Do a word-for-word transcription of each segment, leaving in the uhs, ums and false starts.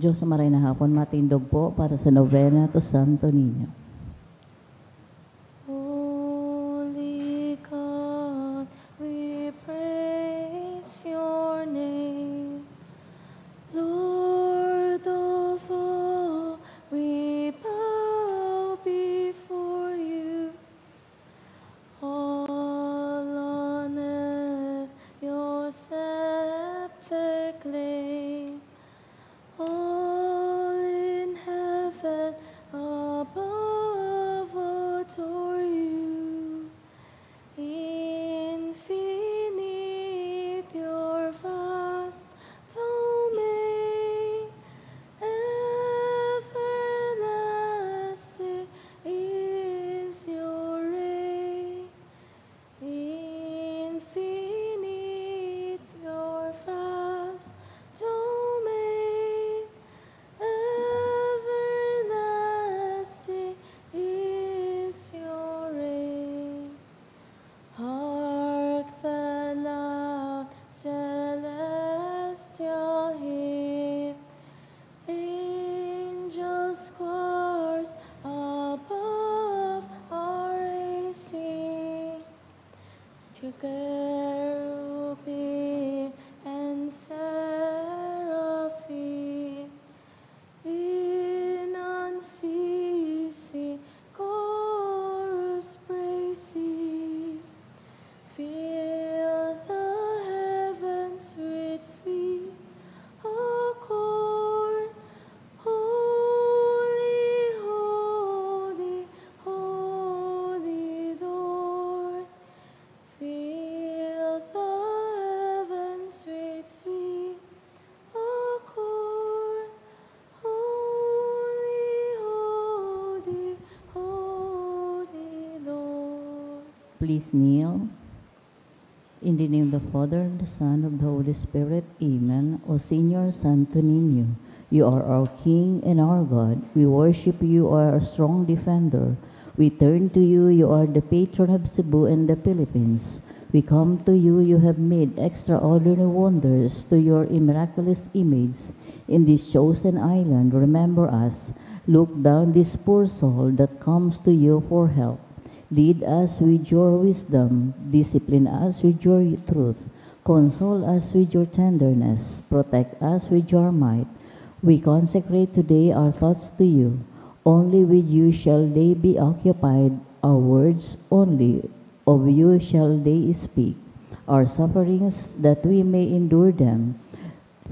Diyos, maray na hapon, matindog po para sa Novena to Santo Niño. Holy God, we praise your name. Lord of all, we bow before you. All on earth your scepter claim. All in heaven above adore you. Infinite your vast domain, everlasting is your reign. Infinite your vast domain, everlasting is your reign. Hark the loud celestial hymn, angels' choirs above are raising. Cherubim and seraphim, in unceasing chorus praising, fill the heavens with sweet accord. Holy, holy, holy Lord, fill the heavens with sweet accord. Holy, holy, holy Lord. Please kneel. In the name of the Father, and the Son, of the Holy Spirit. Amen. O Señor Santo Niño, you are our King and our God. We worship you, our strong defender. We turn to you, you are the patron of Cebu and the Philippines. We come to you, you have made extraordinary wonders to your miraculous image in this chosen island. Remember us. Look down this poor soul that comes to you for help. Lead us with your wisdom, discipline us with your truth, console us with your tenderness, protect us with your might. We consecrate today our thoughts to you. Only with you shall they be occupied, our words only of you shall they speak, our sufferings that we may endure them.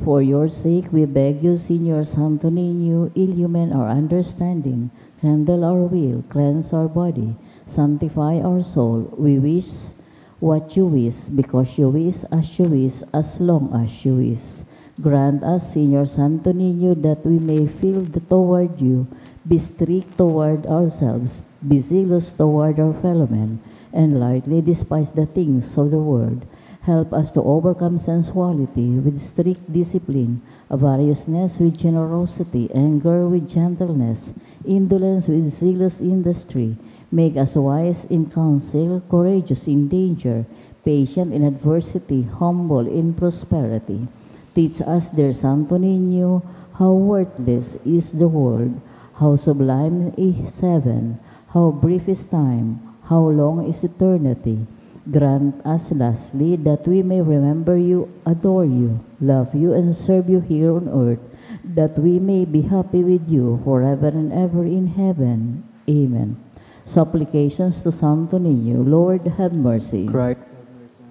For your sake, we beg you, Señor Santo Niño, illumine our understanding, kindle our will, cleanse our body, sanctify our soul. We wish what you wish, because you wish, as you wish, as long as you wish. Grant us, Señor Santo Niño, that we may feel the, toward you, be strict toward ourselves, be zealous toward our fellow men, and lightly despise the things of the world. Help us to overcome sensuality with strict discipline, avariciousness with generosity, anger with gentleness, indolence with zealous industry. Make us wise in counsel, courageous in danger, patient in adversity, humble in prosperity. Teach us, dear Santo Niño, how worthless is the world, how sublime is heaven, how brief is time, how long is eternity. Grant us, lastly, that we may remember you, adore you, love you, and serve you here on earth, that we may be happy with you forever and ever in heaven. Amen. Supplications to Santo Niño. Lord, have mercy. Christ, have mercy.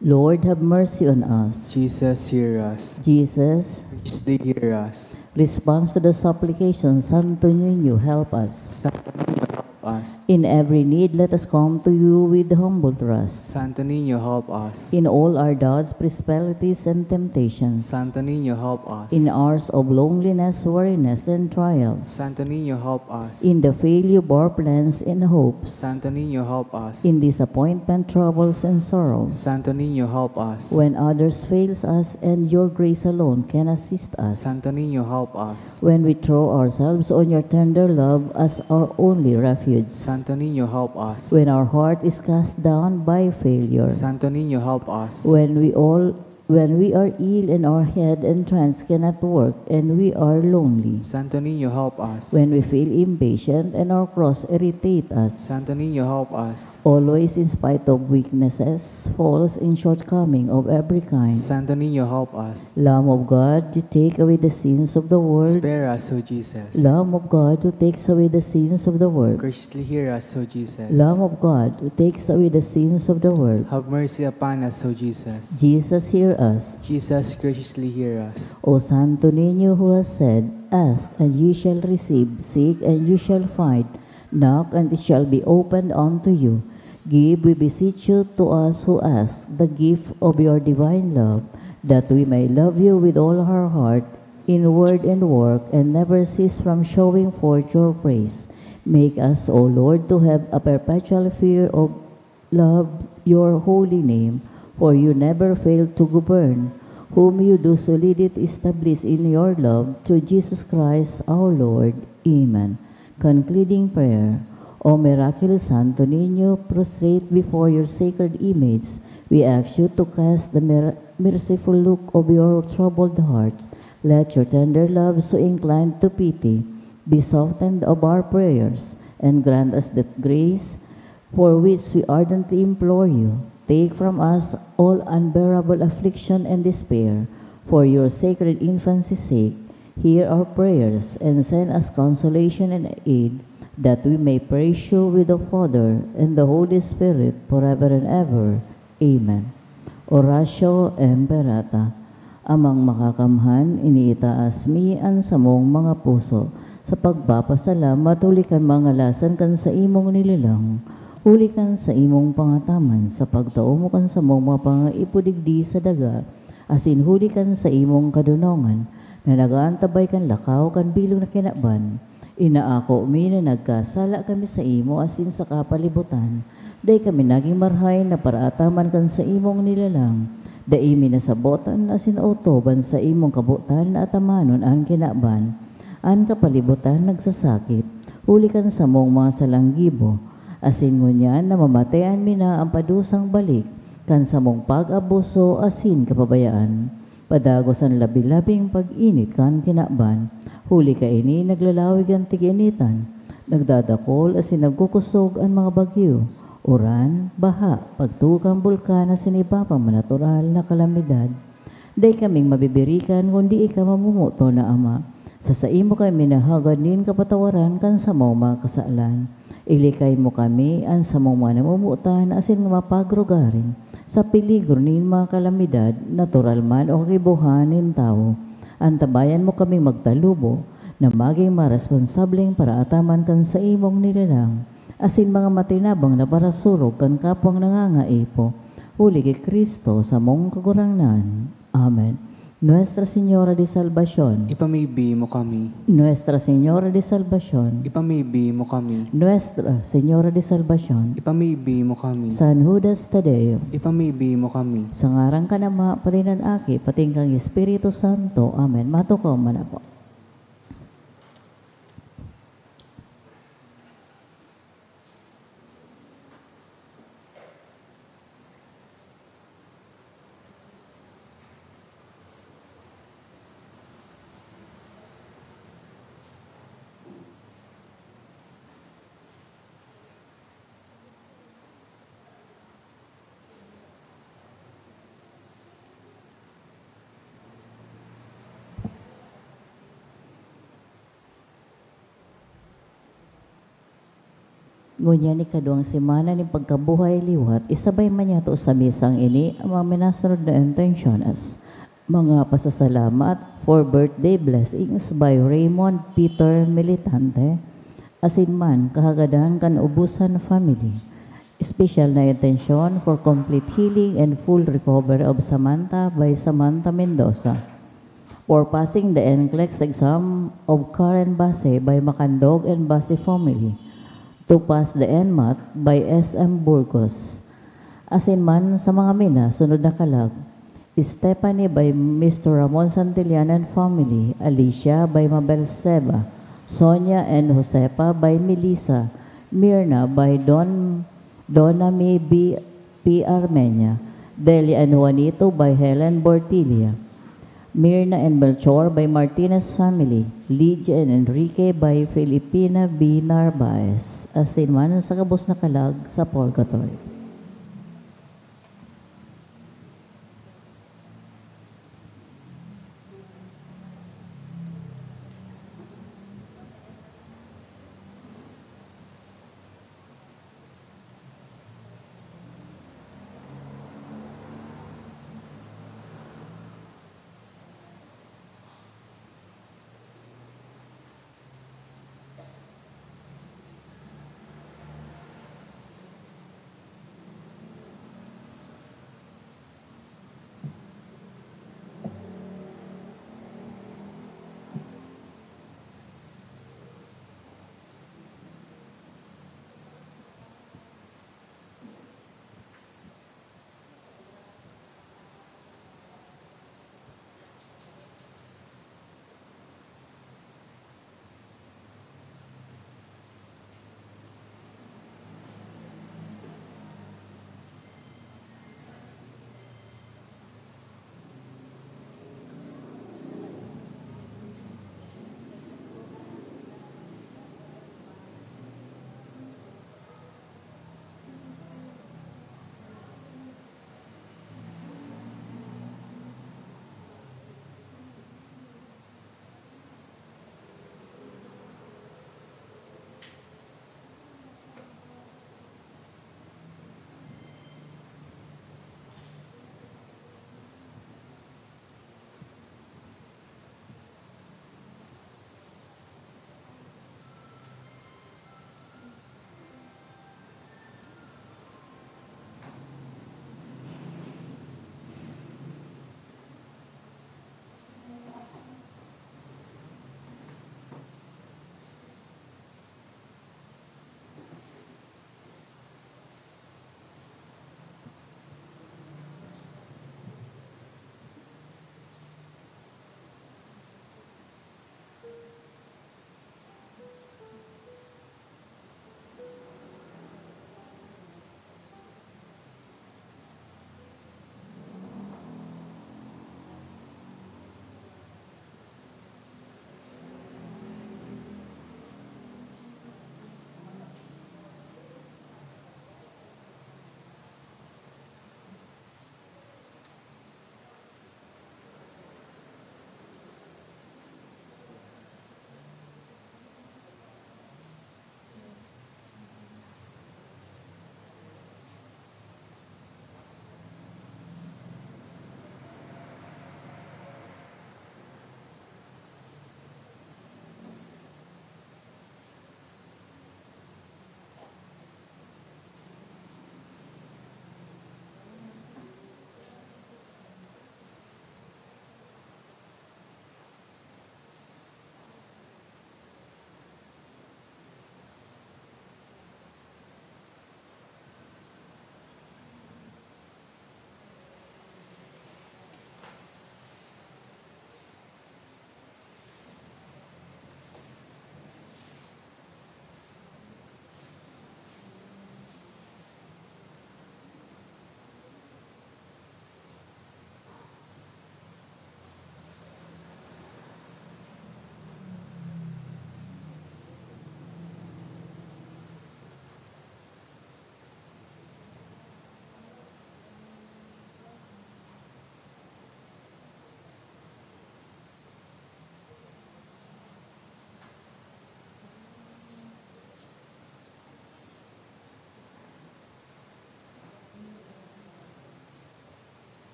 Lord, have mercy on us. Jesus, hear us. Jesus, please hear us. Response to the supplication, Santo Niño, help us. Santo Niño, help us. In every need, let us come to you with humble trust. Santo Niño, help us. In all our doubts, principalities, and temptations. Santo Niño, help us. In hours of loneliness, weariness, and trials. Santo Niño, help us. In the failure of our plans and hopes. Santo Niño, help us. In disappointment, troubles, and sorrows. Santo Niño, help us. When others fails us and your grace alone can assist us. Santo Niño, help us. When we throw ourselves on your tender love as our only refuge. Santo Niño, help us. When our heart is cast down by failure. Santo Niño, help us. When we all When we are ill and our head and trance cannot work and we are lonely. Santo Niño, help us. When we feel impatient and our cross irritate us. Santo Niño, help us. Always, in spite of weaknesses, faults, and shortcoming of every kind. Santo Niño, help us. Lamb of God, you take away the sins of the world. Spare us, O Jesus. Lamb of God, who takes away the sins of the world. Graciously hear us, O Jesus. Lamb of God, who takes away the sins of the world. Have mercy upon us, O Jesus. Jesus, hear us. Jesus, graciously hear us. O Santo Niño, who has said, "Ask, and ye shall receive, seek, and you shall find, knock, and it shall be opened unto you." Give, we beseech you, to us who ask the gift of your divine love, that we may love you with all our heart, in word and work, and never cease from showing forth your praise. Make us, O Lord, to have a perpetual fear of love your holy name, for you never fail to govern, whom you do solidity establish in your love, through Jesus Christ our Lord. Amen. Concluding prayer. O miraculous Santo Niño, prostrate before your sacred image, we ask you to cast the mer-, merciful look of your troubled heart. Let your tender love, so inclined to pity, be softened of our prayers, and grant us that grace for which we ardently implore you. Take from us all unbearable affliction and despair, for your sacred infancy's sake. Hear our prayers and send us consolation and aid, that we may praise you with the Father and the Holy Spirit, forever and ever. Amen. Oratio Imperata. Amang Makakamhan, iniitaas mi an samong mga puso sa pagpapasalamat huli kan mga ngalasan kan saimong nilalang, huli kan saimong pangataman sa pagtao mo kan samong mga pangaipo digdi sa daga, asin huli kan saimong kadonongan na nag-aantabay kan lakaw kan bilog na kinaban. Inaako mi na nagkasala kami saimo asin sa kapalibutan. Dai kami nagin marahay na paraataman kan saimong nilalang. Dai mi nasabotan asin otob an saimong kabotan na atamanon an kinaban, an kapalibutan nagsasakit, huli kan samong mga salang gibo. Asin ngunyan namamatean mi na an padusang balik kan samong pag-abuso asin kapabayaan. Padagos an labi-labing pag-init kan kinaban. Huli kaini, naglalawig an tag-initan, nagdadakol asin nagkukosog an mga bagyo, uran, baha, pagtuga kan bulkan asin iba pang mga natural na kalamidad. Dai kaming mabibirikan kun dai ka mamomoton na Ama. Sa saimo kami nahagad nin kapatawaran kan samong mga kasalan. Ilikay mo kami, an samong mga namomotan asin mga pagrugaring, sa peligro nin mga kalamidad, natural man o kagibohan nin tawo. Antabayan mo kaming magtalubo na magin mga responsableng paraataman kan saimong nilalang, asin mga matinabang na parasurog kan kapwang nangangaipo. Huli ki Cristo, samong Kagurangnan. Amen. Nuestra Señora de Salvacion. Ipamibi mo kami. Nuestra Señora de Salvacion. Ipamibi mo kami. Nuestra Señora de Salvacion. Ipamibi mo kami. San Judas Tadeo. Ipamibi mo kami. Sa ngaran kan Ama, pati kan Aki, pati kan Espiritu Santo. Amen. Matukaw man ako. Ngunyan, ikaduwang semana nin pagkabuhay liwat, isabay man niyato sa misang ini ang mga minasunod na intensyones. Mga pasasalamat for birthday blessings by Raymond Peter Militante, asin man kahagadan kan Ubusan family. Special na intensyon for complete healing and full recovery of Samantha by Samantha Mendoza. For passing the NCLEX exam of Karen Base by Macandog and Base family. To pass the NMAT by S M Burgos. Asin man sa mga minasunod na kalag. Stephanie by Mister Ramon Santillan and family, Alicia by Mabel Seba, Sonia and Josefa by Melissa, Mirna by Don, Donna May B P Armenia, Delia and Juanito by Helen Bortilla. Mirna and Melchor by Martinez family. Lydia and Enrique by Filipina B. Narvaez. Asin man sa gabos na kalag sa purgatory.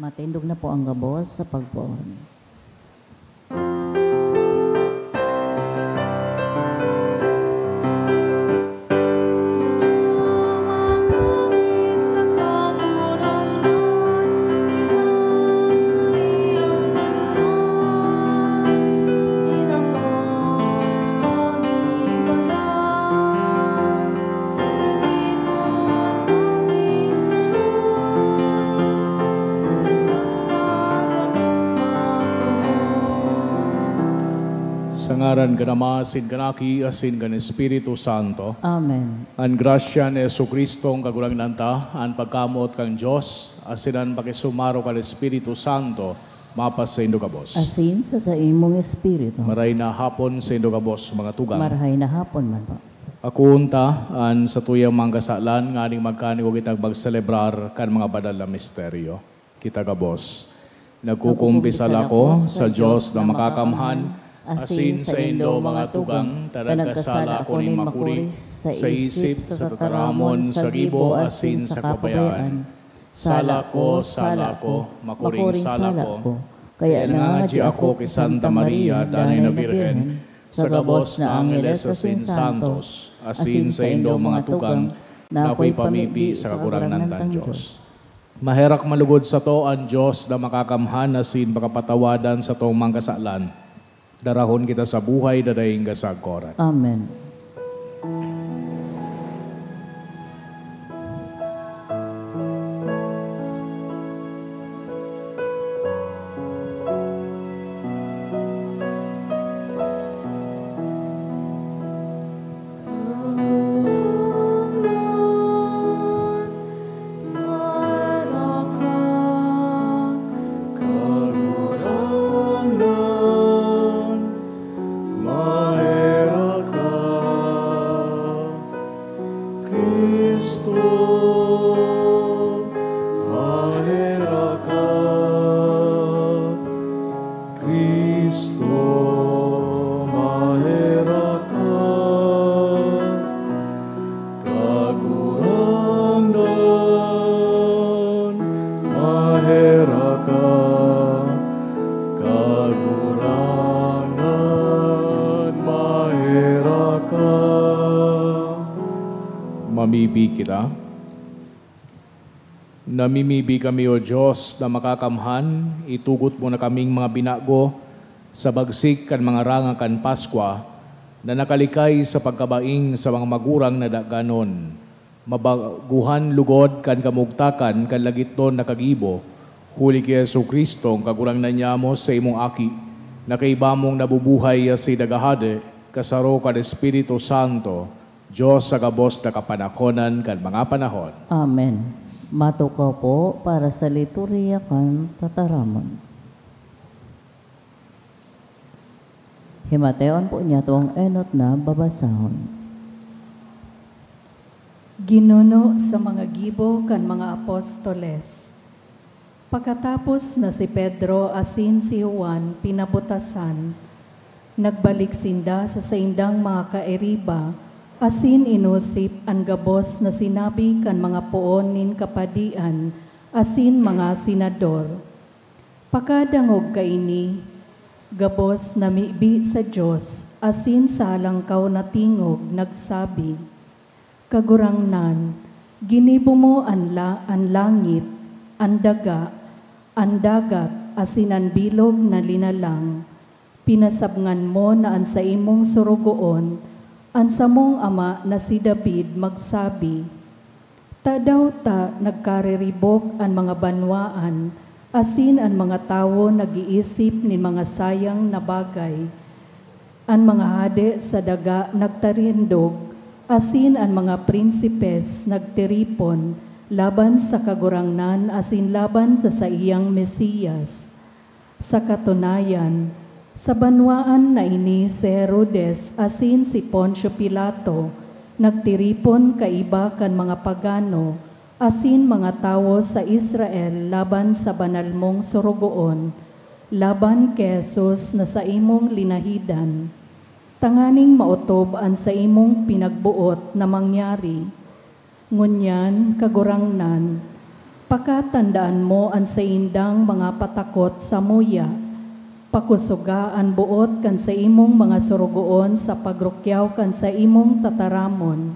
Matindog na po ang gabos sa pagpoon. Sa ngaran kan Ama, asin kan Aki, asin kan Espiritu Santo. Amen. An grasya ni Jesu-Cristo, an Kagurangnan ta, an pagkamoot kan Dios, asin an pakisumaro kan Espiritu Santo, mapasaindo gabos. Asin sa saimong espiritu. Maray na hapon saindo gabos, mga tugang. Marahay na hapon man po. Akoon ta an satuyang mga kasalan nganing magkanigog kitang magselebrar kan mga banal na misteryo. Kita gabos. Nagkukumpisal ako sa Dios na makakamhan, asin saindo, mga tugang, ta nagkasala ako nin makuri, sa isip, sa tataramon, sa gibo, asin sa kapabayaan. Sala ko, sala ko, makuring sala ko. Kaya nangangadyi ako ki Santa Maria, danay na Birhen, sa gabos na angheles asin santos, asin saindo, mga tugang, na akoy pamibi sa Kagurangnan tang Dios. Maherak man lugod sato an Dios na makakamhan asin pakapatawadan satong mga kasalan. Darahon kita sa buhay na daing kasagkoran. Amen. Cristo, maherak ka. Cristo, maherak ka. Kagurangnan, maherak ka. Kagurangnan, maherak ka. Mamibi kita. Namimibi kami, O Dios na makakamhan, itugot mo na kaming mga binago sa bagsik kan mga ranga kan Paskwa na nakalikay sa pagkabaing sa mga magurang na daganon. Mabaguhan lugod kan kamugtakan kan lagitnon na kagibo, huli ki Jesu-Cristo, an Kagurangnan nyamo, sa imong Aki, na kaiba mong nabubuhay asin naghahade, kasaro kan Espiritu Santo, Dios sa gabos na kapanakonan kan mga panahon. Amen. Matukaw po para sa liturhiya kan tataramon. Himateon po niya tong enot na babasahon. Ginuno sa mga gibo kan mga apostoles. Pakatapos na si Pedro asin si Juan pinabutasan, nagbalik sinda sa saindang mga kairiba asin inosip an gabos na sinabi kan mga poon nin kapadian asin mga senador. Pakadangog kaini, gabos namibi sa Dios asin sa halangkaw na tingog nagsabi, Kagurangnan, ginibo mo an la-, an langit, an daga, an dagat, asin an bilog na linalang. Pinasabngan mo na an saimong sorogoon, an samong ama na si David, magsabi, Tadaw ta nagkariribok an mga banwaan, asin an mga tawo nag-iisip nin mga sayang na bagay? An mga hade sa daga nagtarindog, asin an mga prinsipes nagtiripon laban sa Kagurangnan asin laban sa saiyang Mesiyas. Sa katunayan, sa banwaan na ini si Herodes asin si Poncio Pilato nagtiripon kaiba kan mga pagano asin mga tawo sa Israel laban sa banal mong sorogoon, laban ki Jesus na saimong linahidan, tanganing maotob an saimong pinagboot na mangyari. Ngunyan, Kagurangnan, Pakatandaan mo an saindang mga patakot samuya. Pakusoga an boot kan saimong mga sorogoon sa pagrukyaw kan saimong tataramon.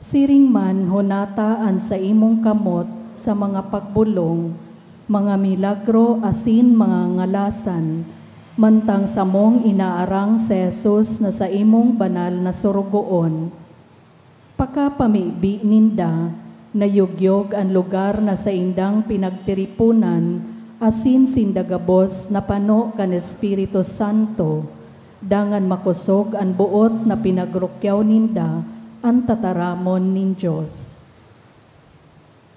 Siring man, hunata an saimong kamot sa mga pagbolong, mga milagro asin mga ngalasan, mantang samong inaarang si Jesus na saimong banal na sorogoon. Pakapamibi ninda, nayugyog an lugar na saindang pinagtiriponan asin sinda gabos napano kan Espiritu Santo, dangan makosog an boot na pinagrukyaw ninda an tataramon nin Dios.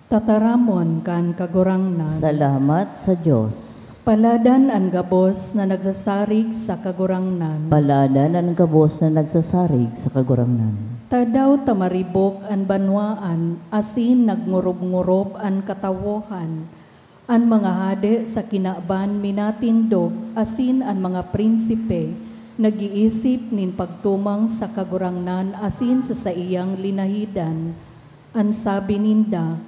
Tataramon kan Kagurangnan. Salamat sa Dios. Paladan an gabos na nagsasarig sa Kagurangnan. Paladan an gabos na nagsasarig sa Kagurangnan. Tadaw ta maribok an banwaan, asin nagngorob-ngorob an katawohan. An mga hade sa kinaban minatindog, asin an mga prinsipe nag-iisip nin pagtumang sa Kagurangnan asin sa saiyang linahidan. An sabi ninda,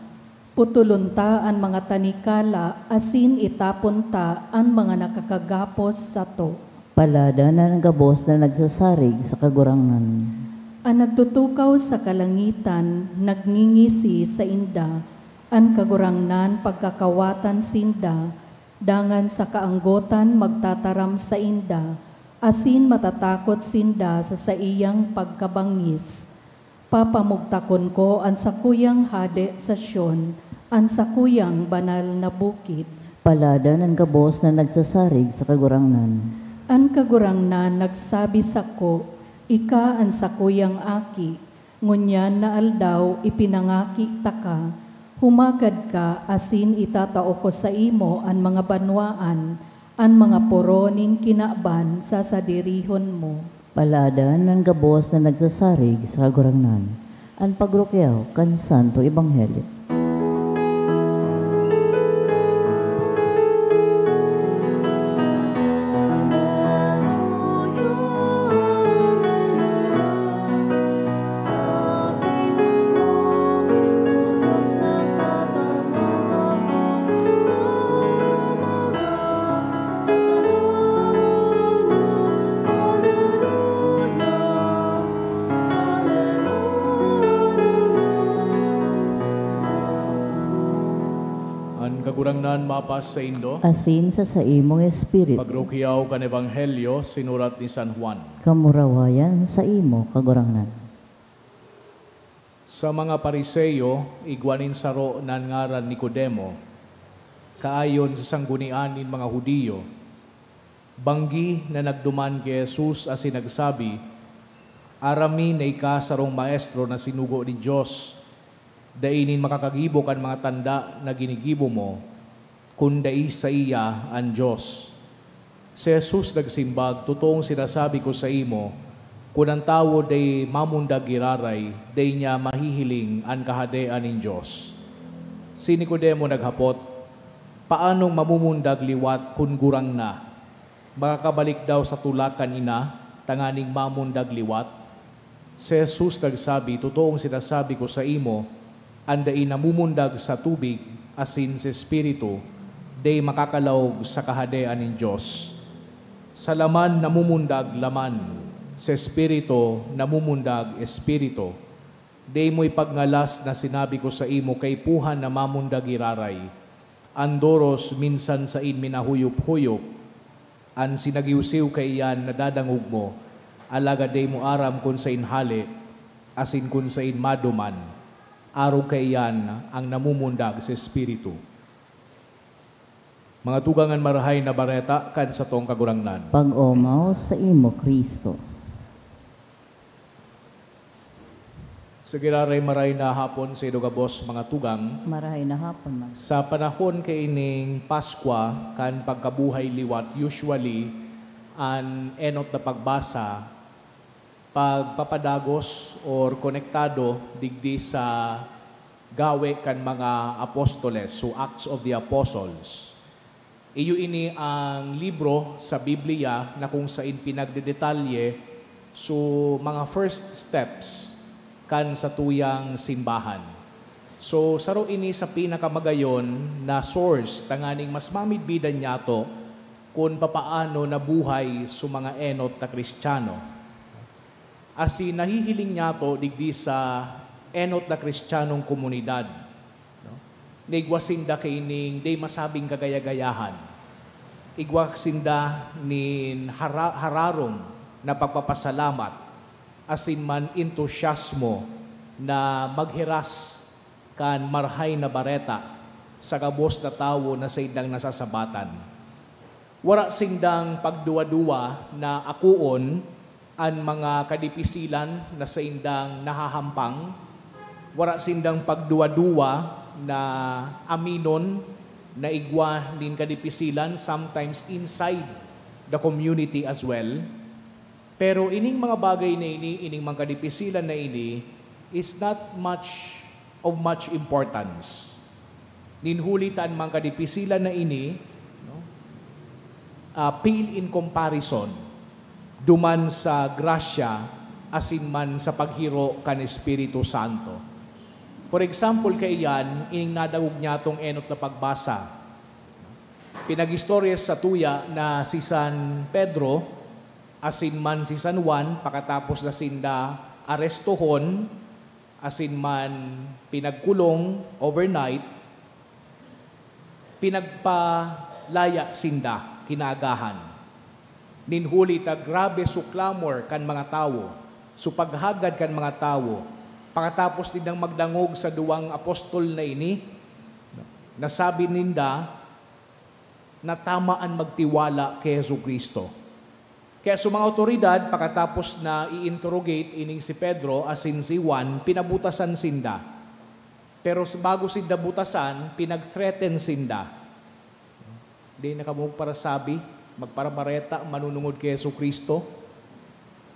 "Putolon ta an mga tanikala asin itapon ta an mga nakakagapos sato." Paladan an gabos na nagsasarig sa Kagurangnan. An nagtutukaw sa kalangitan nagngingisi sainda, an Kagurangnan pagkakawatan sinda, dangan sa kaanggotan magtataram sainda, asin matatakot sinda sa saiyang pagkabangis. Papamugtakon ko an sakuyang hade sa Sion, an sakuyang banal na bukid. Paladan an gabos na nagsasarig sa Kagurangnan. An Kagurangnan nagsabi sako, "Ika an sakuyang aki, ngunyan na aldaw ipinangaki taka. Humagad ka asin itatao ko saimo an mga banwaan, an mga poro nin kinaban sasadirihon mo." Paladan an gabos na nagsasarig sa Kagurangnan, an pagrukyaw kan Santo Ebanghelyo. An Kagurangnan mapas saindo. Asin sa saimong espiritu. Pagrukyaw kan Ebanghelyo sinurat ni San Juan. Kamurawayan saimo, Kagurangnan. Sa mga Fariseo, igwa nin saro na ngaran Nicodemo, kaayon sa sanggunian nin mga Judio. Banggi na nagduman ki Jesus asin nagsabi, "Aram mi na ika sarong maestro na sinugo nin Dios. Dai nin makakagibo kan mga tanda na ginigibo mo, kun dai saiya an Dios." Si Jesus nagsimbag, "Totoong sinasabi ko saimo, kun an tawo dai mamundag giraray, dai niya mahihiling an Kahadean nin Dios." Si Nicodemo naghapot, "Paanong mamumundag liwat kun gurang na? Makakabalik daw sa tulak kan ina tanganing mamundag liwat?" Si Jesus nagsabi, "Totoong sinasabi ko saimo, an dai namumundag sa tubig asin sa Espiritu, dai makakalaog sa Kahadean nin Dios. Sa laman namumundag laman, sa Espiritu namumundag espiritu. Dai mo ipagngalas na sinabi ko saimo, kaipuhan na mamundag giraray. An doros minsan sain minahuyop-huyop, an sinagiwsiw kaiyan nadadangog mo, alagad dai mo aram kun sain hale, asin kun sain maduman. Arog kaiyan an namumundag sa Espiritu." Mga tugang, an Marahay na Bareta kan satong Kagurangnan. Pag-omaw saimo, Cristo. Sa giraray, maray na hapon sa indo gabos, mga tugang. Marahay na hapon, mga Sa panahon kaining Paskwa, kan pagkabuhay liwat, usually, an enot na pagbasa, pagpapadagos or konektado digdi sa Gawe kan mga Apostoles, so Acts of the Apostles. Iyo ini ang libro sa Biblia na kung sain pinagdedetalye so mga first steps kan satuyang simbahan. So, saro ini sa pinakamagayon na source tanganing mas mamidbidan niyato kun papaano nabuhay so mga enot na Kristiyano. Asin nahihiling niyato digdi sa enot na Kristiyanong komunidad, no? Naigwa sinda kaining di masabing kagaya-gayahan. Igwa sinda nin hara-, hararom na pagpapasalamat asin man entusiasmo na maghiras kan Marahay na Bareta sa gabos na tawo na saindang nasasabatan. Wara sindang pagduwa-duwa na akoon an mga kadipisilan na saindang nahahampang. Wara sindang pagduwa-duwa na aminon na igwa nin kadipisilan, sometimes inside the community as well. Pero ining mga bagay na ini, ining mga kadipisilan na ini, is not much of much importance. Nin huli ta an mga kadipisilan na ini, no, ah, pale in comparison duman sa grasya asin man sa paghiro kan Espiritu Santo. For example, kaiyan, ining nadangog niyatong enot na pagbasa. Pinag-istorya sa tuya na si San Pedro asin man si San Juan, pakatapos na sinda arestohon asin man pinagkulong overnight, pinagpalaya sinda kinaagahan. Nin huli ta grabe so clamor kan mga tawo, so paghagad kan mga tawo, pakatapos nindang magdangog sa duwang apostol na ini, nasabi ninda na tama an magtiwala ki Jesu-Cristo. Kaya so mga awtoridad, pakatapos na i-interrogate ining si Pedro asin si Juan, pinabutasan sinda. Pero s-, bago sinda butasan, pinag-threaten sinda. Dai na kamo magparasabi, magparabareta, manunungod ki Jesu-Cristo.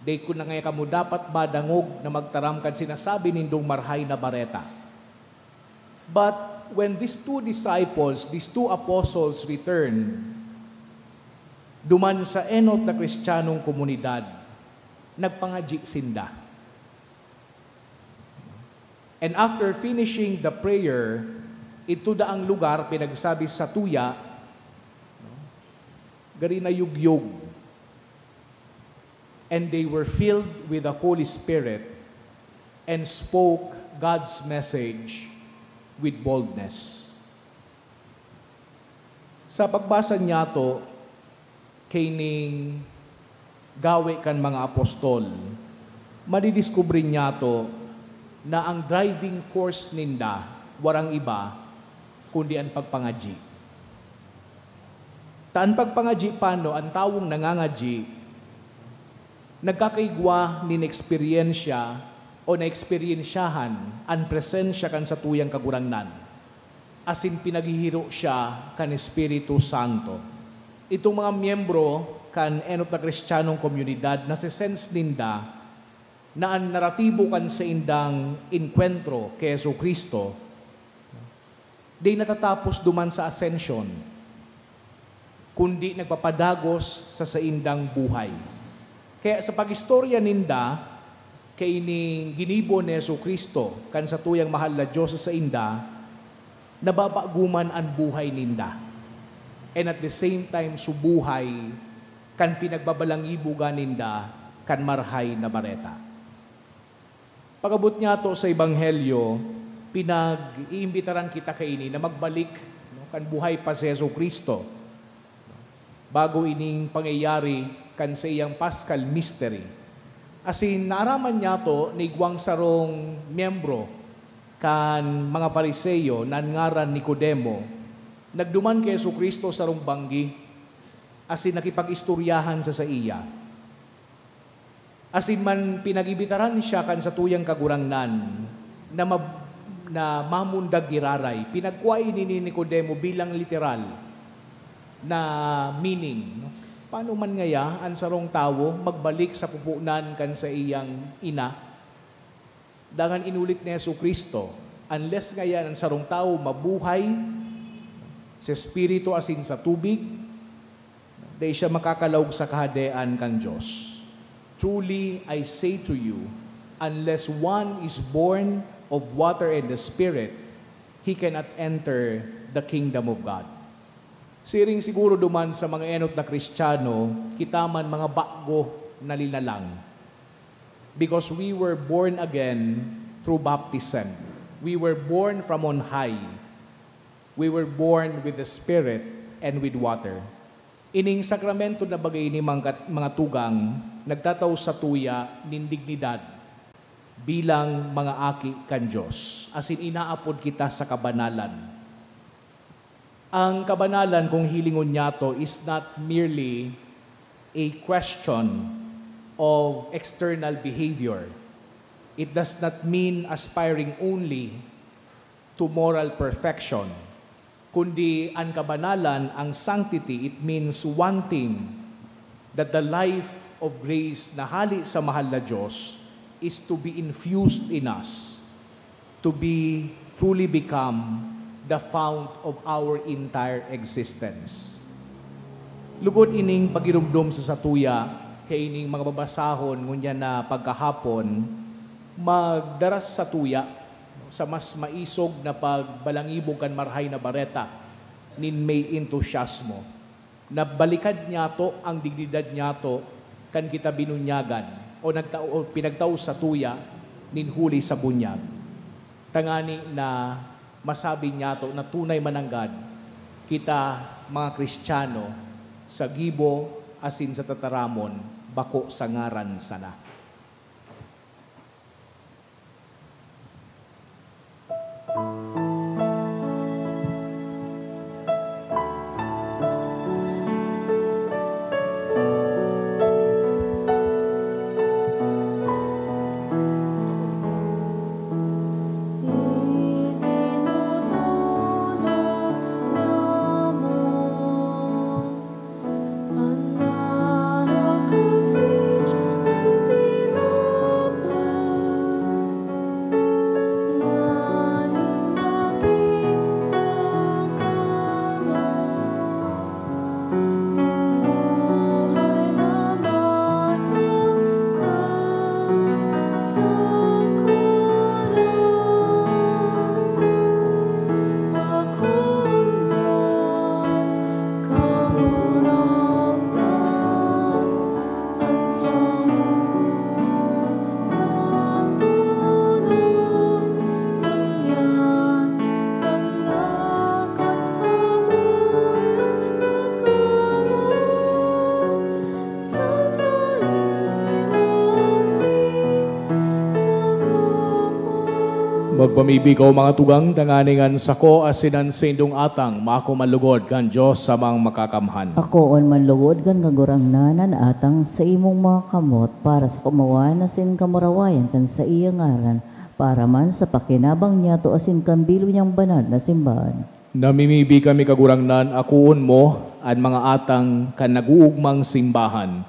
Dai ko na ngaya kamo dapat madangog na magtaram kan sinasabi nindong Marahay na Bareta. But when these two disciples, these two apostles returned, duman sa enot na Kristiyanong komunidad, nagpangadyi sinda. And after finishing the prayer, idto daang lugar pinagsabi sa tuya, no, gari nayugyog. And they were filled with the Holy Spirit and spoke God's message with boldness. Sa pagbasa niyato kaining Gawe kan mga Apostol, madidiskubre niyato na ang driving force ninda warang iba kundi an pagpangadyi. Ta an pagpangadyi pano, an tawong nangangadyi, nagkakaigwa nin eksperyensya o naeksperyensyahan an presensya kan satuyang Kagurangnan, asin pinaghihiro siya kan Espiritu Santo. Itong mga miyembro kan enot na Kristiyanong komunidad, nase-sense ninda na an naratibo kan saindang enkwentro ki Jesu-Cristo di natatapos duman sa Ascension, kundi nagpapadagos sa saindang buhay. Kaya sa pag-istorya ninda kaining ginibo ni Jesu-Cristo kan satuyang mahal na Dios sa sainda, nababaguman an buhay ninda. And at the same time, so buhay kan pinagbabalangibugan ninda kan Marahay na Bareta. Pag-abot niyato sa Ebanghelyo, pinag-iimbitaran kita kaini na magbalik, no, kan buhay pa si Jesu-Cristo, bago ining pangyayari kan saiyang Paschal Mystery. Asin naaraman niyato na igwang sarong miyembro kan mga Fariseo na an ngaran Nicodemo, nagduman ki Jesu-Cristo sarong banggi asin nakipag-istoryahan sa saiya. Asin man pinag-imbitaran siya kan satuyang Kagurangnan na mab-, na mamundag giraray. Pinagkua ini ni Nicodemo bilang literal na meaning, no? Paano man ngaya an sarong tawo magbalik sa pupunan kan saiyang ina? Dangan inulit ni Jesu-Cristo, "Unless ngaya an sarong tawo mabuhay sa Espiritu asin sa tubig, dai siya makakalaog sa Kahadean kan Dios. Truly, I say to you, unless one is born of water and the Spirit, he cannot enter the kingdom of God. Siring siguro duman sa mga enot na Kristiyano, kita man mga bago na linalang. Because we were born again through baptism. We were born from on high. We were born with the Spirit and with water. Ining sakramento na bagay ini, mga kat-, mga tugang, nagtatao satuya nin dignidad bilang mga aki kan Dios, asin inaapod kita sa kabanalan. Ang kabanalan, kung hilingon niyato, is not merely a question of external behavior. It does not mean aspiring only to moral perfection, kundi an kabanalan, ang sanctity, it means wanting that the life of grace na hale sa mahal na Dios is to be infused in us, to be truly become the fount of our entire existence. Lugod ining pagiromdom sa satuya, kaining mga babasahon ngunyan na pagkahapon, magdaras satuya sa mas maisog na pagbalangibog kan Marahay na Bareta nin may entusiasmo. Nabalikad niyato ang dignidad niyato kan kita binunyagan o nagtao, o pinagtao satuya nin huli sa bunyag. Tangani na masabi niyato na tunay mananggad kita, mga Kristiyano, sa gibo asin sa tataramon, bako sa ngaran sana. Magpamibi kaw, mga tugang, tanganing an sako asin an saindong atang mako man lugod kan Dios Amang Makakamhan. Akoon man lugod kan Kagurangnan an atang sa imong mga kamot para sa kaomawan asin kamurawayan kan saiyang ngaran, para man sa pakinabang niyato asin kan bilog niyang banal na simbahan. Namimibi kami, Kagurangnan, akoon mo an mga atang kan nag-oogmang simbahan,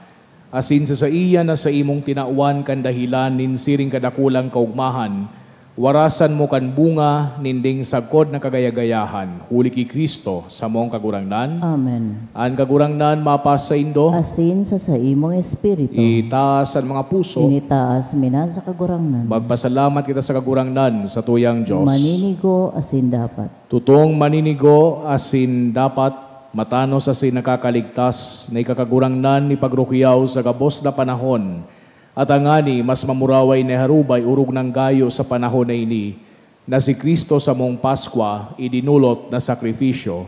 asin sa saiya na saimong tinawan kan dahelan nin siring kadakulang kaogmahan, warasan mo kan bunga ninding sagkod na kagaya-gayahan, huli ki Cristo, samong Kagurangnan. Amen. An Kagurangnan mapasaindo. Asin sa saimong espiritu. Itaas an mga puso. Initaas mi na sa Kagurangnan. Magpasalamat kita sa Kagurangnan, satuyang Dios. Maninigo asin dapat. Totong maninigo asin dapat, matanos asin nakakaligtas, na ika, Kagurangnan, ipagrukyaw sa gabos na panahon, at tangani mas mamuraway na iharubay orog nang gayo sa panahon na ini, na si Cristo samong Paskwa idinolot na sakrifisyo.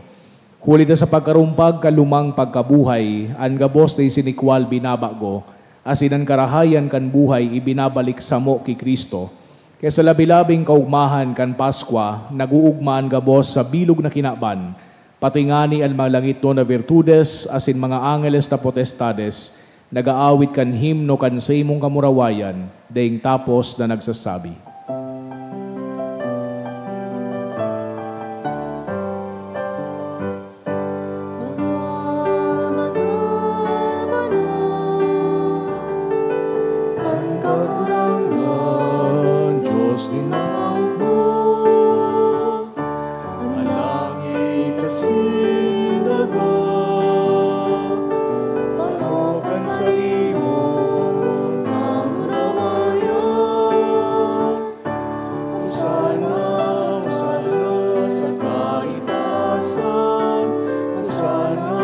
Huli ta sa pagkarumpag kan lumang pagkabuhay, an gabos na isinikwal binabago, asin an karahayan kan buhay ibinabalik samo ki Cristo. Kaya sa labi-labing kaogmahan kan Paskwa, nag-oogma an gabos sa bilog na kinaban, pati ngani an mga langitnon na virtudes asin mga angeles na potestades nag-aawit kan himno kan saimong kamurawayan, daing tapos na nagsasabi. Banal, banal, banal, an Kagurangnan, Dios nin mga hukbo. An langit asin daga, baro kan saimong kamurawayan. kaitaasan. Hosana,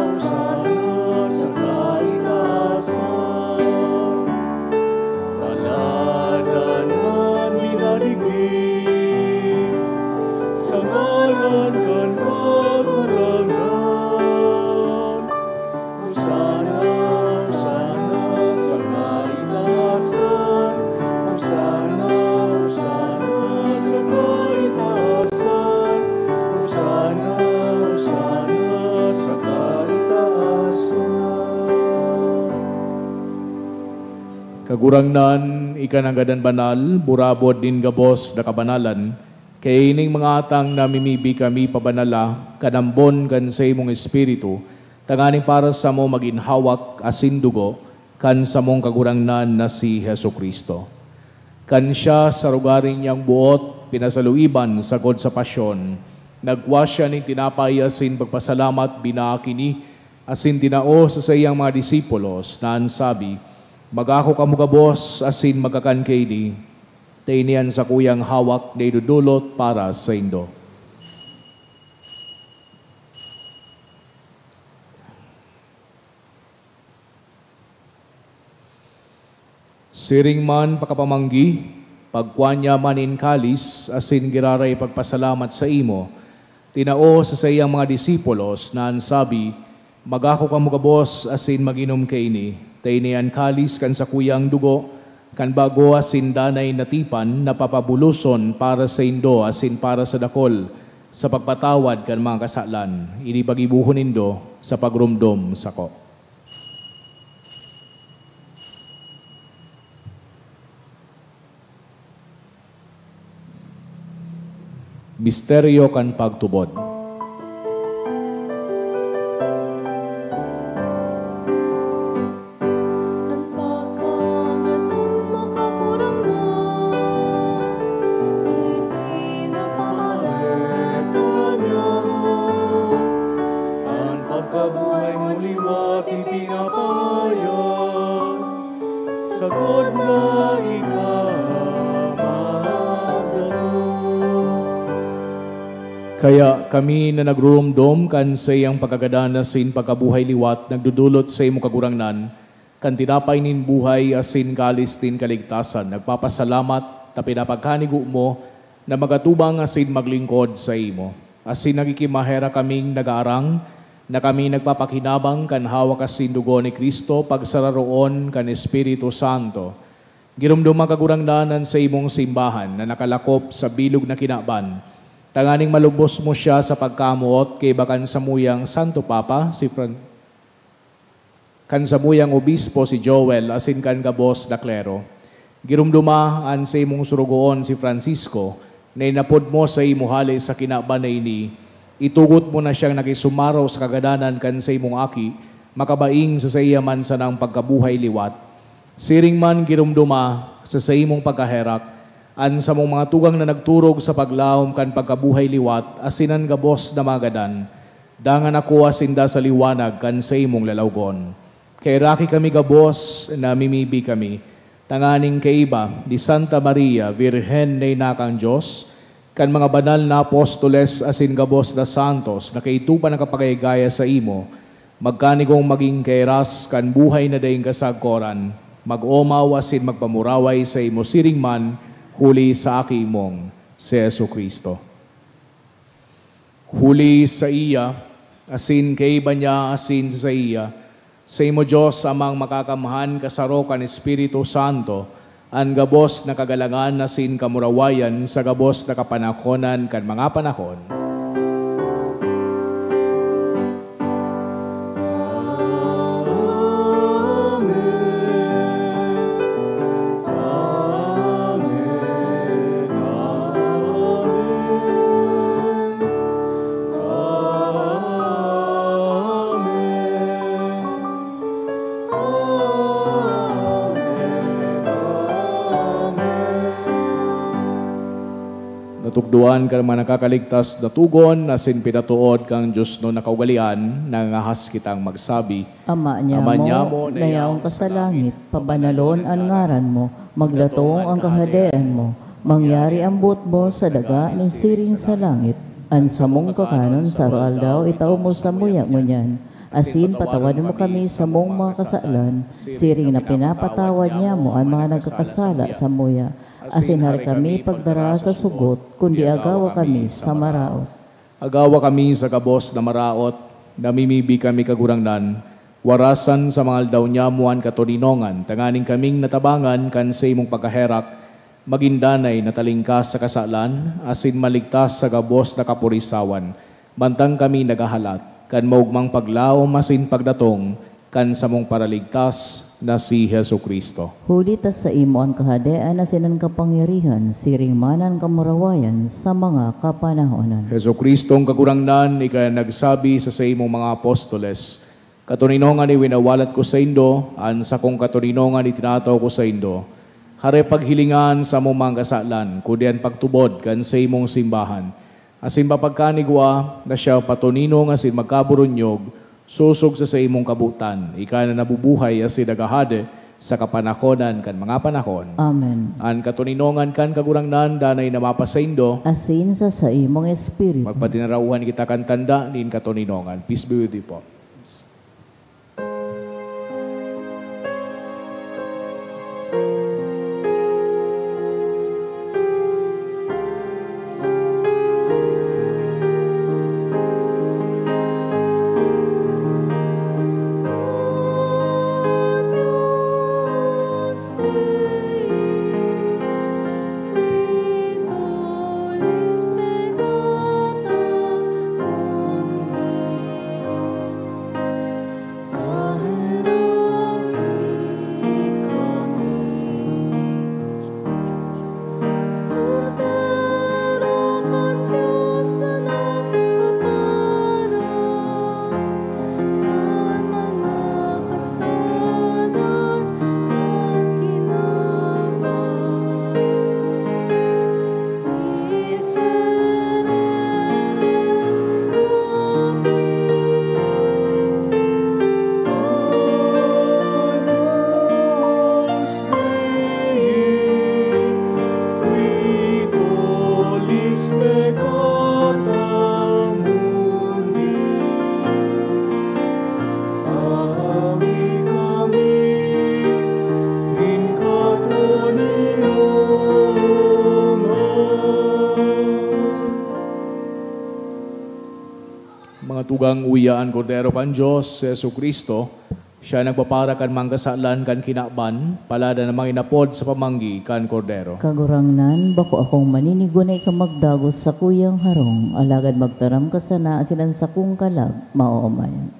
Hosana sa kaitaasan. Palad an minadigdi sa ngaran kan Kagurangnan. Hosana, Hosana sa kaitaasan. Hosana, Hosana sa kaitaasan. Hosana, Hosana sa kaitaasan. Kagurangnan, ika nanggad an banal, burabod nin gabos na kabanalan. Kaya ining mga atang namimibi kami pabanala kan ambon kan saimong Espiritu, tanganing para samo magin hawak asin dugo kan samong Kagurangnan na si Jesu-Cristo. Kan siya, sa rugari niyang boot, pinasaluiban sagkod sa pasyon, nagkua siya nin tinapay asin pagpasalamat, binaak ini, asin tinao sa saiyang mga disipulos, na an sabi, "Magako kamo gabos asin magkakan kaini, ta ini an sakuyang hawak na idodolot para saindo." Siring man pakapamanggi, pagkua niya man nin kalis asin giraray pagpasalamat saimo, tinao sa saiyang mga disipulos, na an sabi, "Magako kamo gabos asin mag-inom kaini, ta ini an kalis kan sakuyang dugo kan bago asin danay na tipan na papabuloson para saindo asin para sa dakol sa pagpatawad kan mga kasalan. Ini paggibohon nindo sa pagromdom sako." Misteryo kan pagtubod. An pagkagat mo, Kagurangnan, ipinapamareta niya. An pagkabuhay mo liwat ipinapahayag, sagkod na ika magdatong. Kaya kami na nagruromdom kan saiyang pagkagadan asin pagkabuhay liwat, nagdodolot saimo, Kagurangnan, kan tinapay nin buhay asin kalis nin kaligtasan, nagpapasalamat ta pinapagkanigo mo na magatubang asin maglingkod saimo. Asin nagkikimaherak kaming nagaarang na kami nagpapakinabang kan hawak asin dugo ni Cristo pagsararoon kan Espiritu Santo. Giromdoma, Kagurangnan, an saimong simbahan na nakalakop sa bilog na kinaban, tanganing malubos mo siya sa pagkamoot kaiba kan samuyang Santo Papa, si Fran-, kan samuyang obispo, si Joel, asin kan gabos na klero. Giromdoma an saimong surugoon, si Francisco, na inapod mo saimo hale sa kinaban na ini. Itugot mo na siyang nakisumaro sa kagadanan kan saimong Aki, makabaing sa saiya man sanang pagkabuhay liwat. Siring man, giromdoma sa saimong pagkaherak an samong mga tugang na nagturog sa paglaom kan pagkabuhay liwat asin an gabos na mga gadan. Dangan akoa sinda sa liwanag kan saimong lalawgon. Kaheraki kami gabos, namimibi kami, tanganing kaiba ni Santa Maria, Birhen na ina kan Dios, kan mga banal na apostoles asin gabos na santos na kaidto pa nakapagayagaya saimo, magkanigong magin kahiras kan buhay na daing kasagkoran, mag-omaw asin magpamuraway saimo siring man, huli sa Aki mong si Jesu-Cristo. Huli saiya, asin kaiba niya, asin sa saiya, saimo, Dios Amang Makakamhan, kasaro kan Espiritu Santo, an gabos na kagalangan asin kamurawayan sa gabos na kapanahonan kan mga panahon. Amen. Amen. Amen. Amen. Amen. Amen. Natukdoan kan mga nakakaligtas na togon asin pinatood kan diosnon na kaugalean, nangangahas kitang magsabi, Ama niamo, Ama niamo na yaon ka sa langit, pabanalon an ngaran mo, magdatong an kahadean mo, mangyari an boot mo sa daga nin siring sa langit. An samong kakanon sa aroaldaw itao mo samuya ngunyan, asin patawad mo kami sa samong mga kasalan, siring na pinapatawad niamo an mga nagkakasala samuya. Asin hari kami pagdara sa sugot, kundi agawa kami sa maraot. Agawa kami sa gabos na maraot, namimibi kami, Kagurangnan, warasan sa mga aldaw niamo an katoninongan, tanganing kaming natabangan kan saimong pagkaherak, magin danay na talingkas sa kasalan, asin maligtas sa gabos na kapurisawan, mantang kami naghahalat kan maogmang paglaom asin pagdatong kan samong Paraligtas na si Jesu-Cristo. Huli ta saimo an Kahadean asin an kapangyarihan, siring man an kamurawayan sa mga kapanahonan. Jesu-Cristong Kagurangnan, ika nagsabi sa saimong mga apostoles, "Katoninongan iwinawalat ko saindo, an sakong katoninongan itinatao ko saindo. Hare paghilinga an samong mga kasalan, kundi an pagtubod kan saimong simbahan. Asin papagkanigwa na siya patoninong asin magkaburunyog, sosog sa saimong kabotan, ika na nabubuhay asin naghahade sa kapanahonan kan mga panahon." Amen. An katoninongan kan Kagurangnan danay na mapasaindo. Asin sa saimong espiritu. Magpatinarauhan kita kan tanda nin katoninongan. Peace be with you po. Kordero kan Dios na nagpapara kan mga kasalan kan ginawa. Mga tugang, uya an Kordero kan Dios, si Jesu-Cristo. Siya nagpapara kan mga kasalan kan kinaban, palada na mga inapod sa pamanggi kan Kordero. Kagurangnan, bako akong maninigwa na ika magdagos sa kuyang harong, alagad magtaram ka sana asin an sakong kalag maomayan.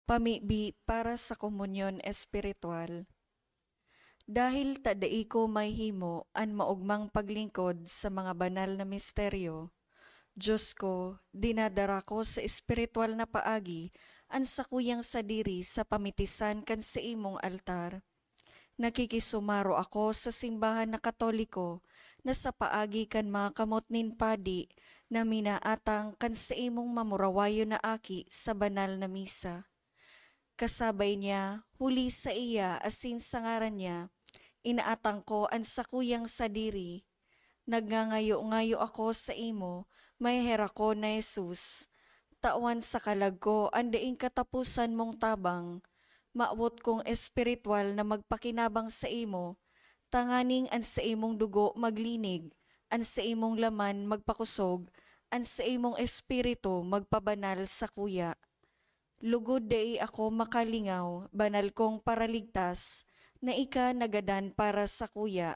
Pamibi para sa komunyon espiritual. Dahil ta dai ko mahihimo an maogmang paglingkod sa mga banal na misteryo, Dios ko, dinadara ko sa espiritual na paagi an sakuyang sadiri sa pamitisan kan saimong altar. Nakikisumaro ako sa simbahan na Katoliko na sa paagi kan mga kamot nin padi na minaatang kan saimong mamurawayon na aki sa banal na misa. Kasabay niya, huli saiya asin sa ngaran niya, inaatang ko an sakuyang sadiri. Nagngangayo-ngayo ako saimo, maheherakon na Jesus. Tawan sa kalag ko an daing kataposan mong tabang. Mawot kong espiritual na magpakinabang saimo, tanganing an saimong dugo maglinig, an saimong laman magpakosog, an saimong espiritu magpabanal sakuya. Lugod dai ako makalingaw, banal kong Paraligtas, na ika nagadan para sakuya.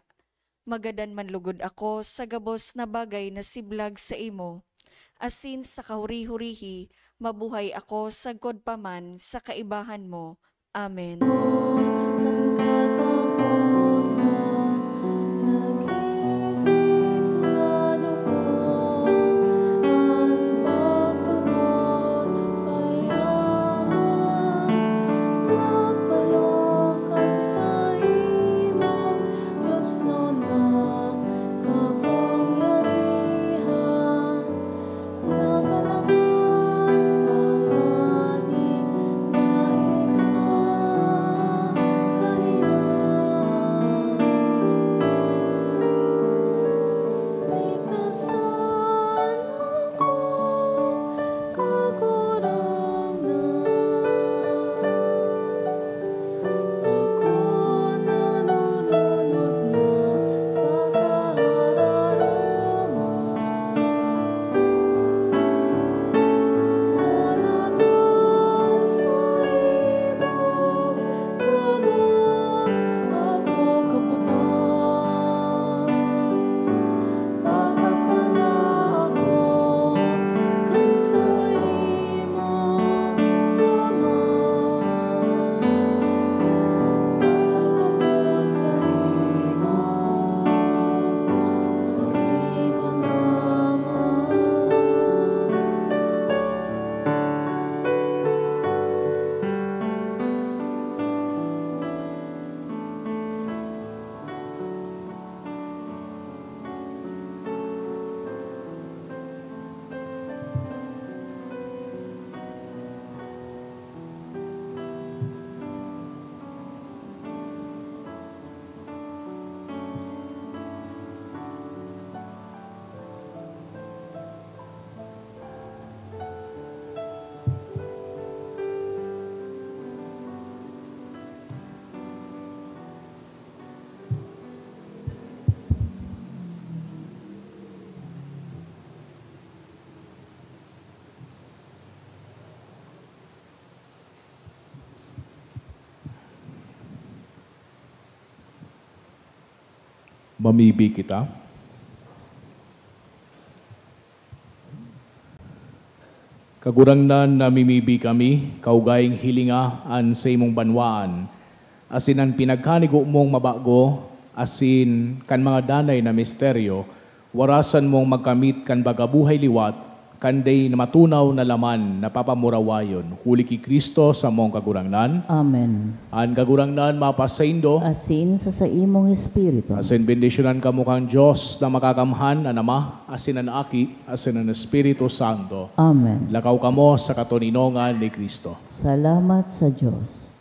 Magadan man lugod ako sa gabos na bagay na siblag saimo, asin sa kahuri-hurihi mabuhay ako sagkod pa man sa kaibahan mo. Amen. An kataposan, nagising na dugo, an pagtubod, payaman, nagbalog kan saimong Dios na kapangyarihan. Nagalagan, tanganing na ika Mamibi kita. Kagurangnan, namimibi kami, kaugaing hilinga an saimong banwaan, asin an pinagkanigo mong mabago, asin kan mga danay na misteryo, warasan mong magkamit kan baga buhay liwat, kan dai na matunaw na laman na papamurawayon, huli ki Cristo samong Kagurangnan. Amen. An Kagurangnan mapasaindo. Asin sa saimong espiritu. Asin bendisyonan kamo kan Dios na makakamhan, an Ama, asin an Aki, asin an Espiritu Santo. Amen. Lakaw kamo sa katoninongan ni Cristo. Salamat sa Dios.